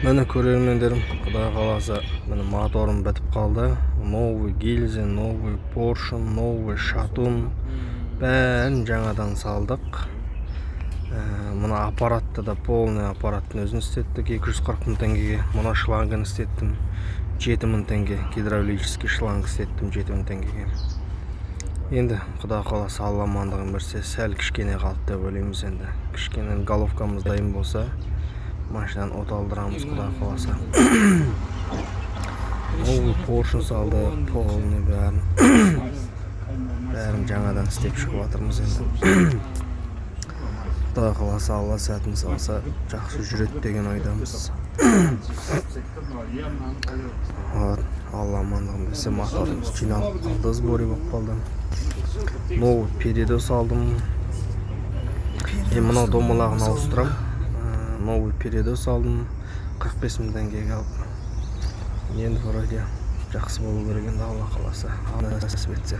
Міне, көрермендерім, құдай қаласа, міне, моторым бітіп қалды. Новый гильза, новый поршень, новый шатун, бәрін жаңадан салдық. Мына аппаратты да, полный аппараттың өзін істеттік 240 мың теңгеге. Мына шлангын істеттім 7000 теңге, гидравлический шланг істеттім 7000 теңгеге. Енді, құдай қаласа, Алла амандығын берсе, сәл кішкене қалды деп ойлаймыз. Енді кішкене головкамыз дайын болса, машинаны оталдырамыз, құдай қаласа. Новый поршень салдық, полный бәрін, бәрін жаңадан істеп шығып жатырмыз. Енді, құдай қаласа, Алла сәтін салса, жақсы жүреді деген ойдамыз. Вот, Алла амандығын берсе, моторымыз жиналып қалды, сборе болып қалды. Новый передос алдым. Енді мынау домалағын ауыстырамын. Новый передос алдым 45 мың теңгеге алып. Енді вроде жақсы болу керек енді, Алла қаласа, Алла нәсіп етсе.